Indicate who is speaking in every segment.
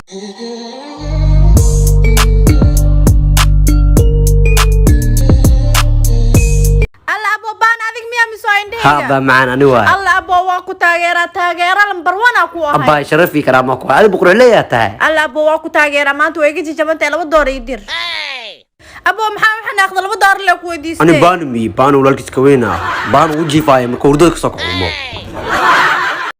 Speaker 1: Alla abo, baan adig miyaa mise waa indhahayga?
Speaker 2: Ha baa macaan, ani waay.
Speaker 1: Alla abo, waa ku taageeraa, taageera lambar one aa ku ahay.
Speaker 2: Abbaa, sharafii karaamaa ku adi, boqorleeyaa tahay.
Speaker 1: Alla abo, waa ku taageeraa. Maanta waa iga jajabantahay, $2 ii dir abo. Maxaa u xanaaqda? $2 le ku
Speaker 2: Ani
Speaker 1: weydiistay.
Speaker 2: Baanu miyi baanu walaalkiis ka weyna baanu u jiifaaya marka hurdada kasoo kacumo.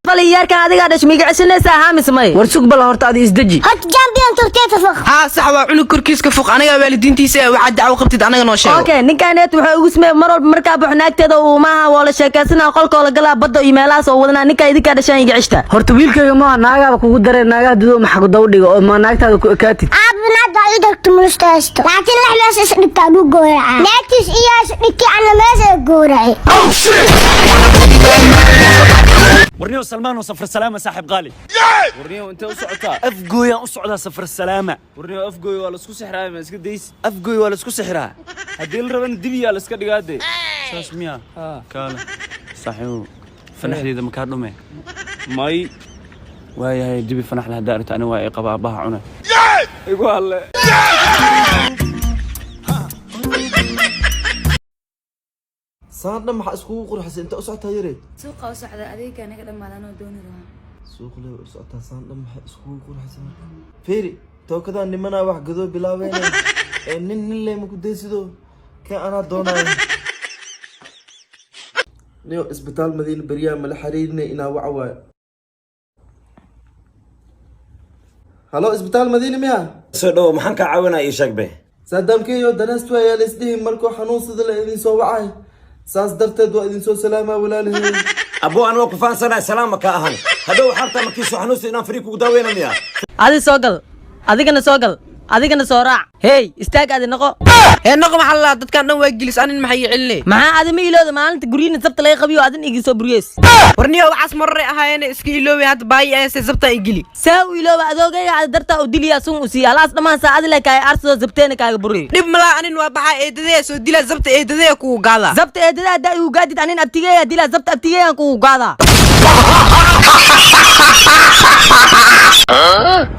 Speaker 3: Faliyarkan adigaa dhash, miiga ceshanaysaa haamis may?
Speaker 4: War sug bal horta, adi isdeji.
Speaker 5: Horta champion turkeeta fuq.
Speaker 6: Haa, sax waa, cunug korkiiska fuq. Anagaa waalidiintiisa ee waxaad dacwo qabtid anaga noo sheego.
Speaker 3: Okay, ninkaneet wuxuu ugu sameeyey mar walba markaa baxo naagteeda uu maaha waa la sheekaysanaa, qolkoola galaa, badda iyo meelahaas oo wadanaa. Ninkaa idinkaa dhashaan, iga ceshta.
Speaker 4: Horta wiilkayga maa naagaaba kugu dareen? Naagaha dudo maxaa ku daba dhiga oo ma naagtaada ku ekaatid?
Speaker 5: Aabba, naagta ii tagto mulustaysto, laakiin lix meesha is dhigtaa lagu gowraca. Naagtiis iyaas dhigti, ana meesha gowraci.
Speaker 7: Warniyo Salmaan oo safar salaama, saaxiib qaali.
Speaker 8: Warniyow, intee u socotaa?
Speaker 7: Afgooyaan u socdaa, safar salaama.
Speaker 8: Warniyow, Afgooy waa laisku sixraa, ma iska daysi?
Speaker 7: Afgooy waa laisku sixiraa?
Speaker 8: Haddii la rabana dibiyaa la iska dhigaa dee.
Speaker 7: Saas miya? Kaale saaxiibow, fanaxdeeda makaa dhume?
Speaker 8: May.
Speaker 7: Waayahay, dibi fanaxle haddaa aragto ani waa i qaba aabbaha cune.
Speaker 8: Igu halle.
Speaker 9: Saan dhan maxaa iskugu qurxisay? Inta u socotaa, yareed?
Speaker 10: Suuqa u socda, adeega naga dhamaadan oo dooni rabaa.
Speaker 9: Suuq lee u socotaa? Saan dhan maxaa iskugu qurxisay marka? Fiiri, tookadan nimanaa wax gadoo bilaabeene ee nin nin lee ma ku daysido kee anaa doonaayo. Niyo, isbitaal Madiina beryaha mala xiriirinay inaa waca waayo. Halo, isbitaal Madiina miya?
Speaker 11: Soo dhowo, maxaan kaa caawinaya? Ii sheeg be.
Speaker 9: Saadaamkeeyo danaast waayaa la isdhihi markuu xanuunsada la idin soo wacay, saas darteed waa idin soo salaamaa, walaalahey.
Speaker 11: Abuu, an waa ku fahansanahay, salaama ka ahan. Hadhow waxaartaa markiisu xanuunsa inaan free kugu daaweyna miya?
Speaker 3: Adi soo gal, adigana soo gal, adigana soo raac. Hey, istaag, adi noqo.
Speaker 6: Hee, noqo maxaa lalaa? Dadkan dhan waa gelis, anin maxay ii celinay?
Speaker 3: Maxaa adi ma ilooda maalinta guryina sabta laga qabiyo adin igi soo buriyeys?
Speaker 6: Warniyow, waxaas marore ahaayeene, iska iloobay. Hadda baayi ayase sabtaan igeli.
Speaker 3: Saa u ilooba? Adoogayga adi dartaa u diliyaa, sun u siiya halaas dhammaan saacadi le kaaga aarsadoo sabteena kaaga buriyo.
Speaker 6: Dhib malaa, anin waa baxaa, eedadaya soo dilaa, sabta eedadaya kugu gaadaa.
Speaker 3: Zabta eedada haddaa igu gaadid, anin abtigeeya dilaa, zabta abtigeeyaan kugu gaadaa.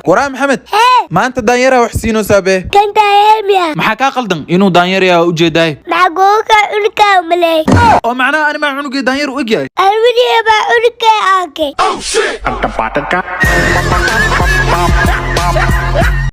Speaker 12: Waraa Maxamed, maanta daanyaraa wax siinoo be.
Speaker 5: Kan taayeer miya?
Speaker 12: Maxaa kaa qaldan? Inuu daanyar yaa ujeedaay.
Speaker 5: Maxaa googa cunugkaa umaley?
Speaker 12: Oo macnaha ani maa cunugii daanyar u egyahay?
Speaker 5: Alwiliya baa cunugkaa aakay.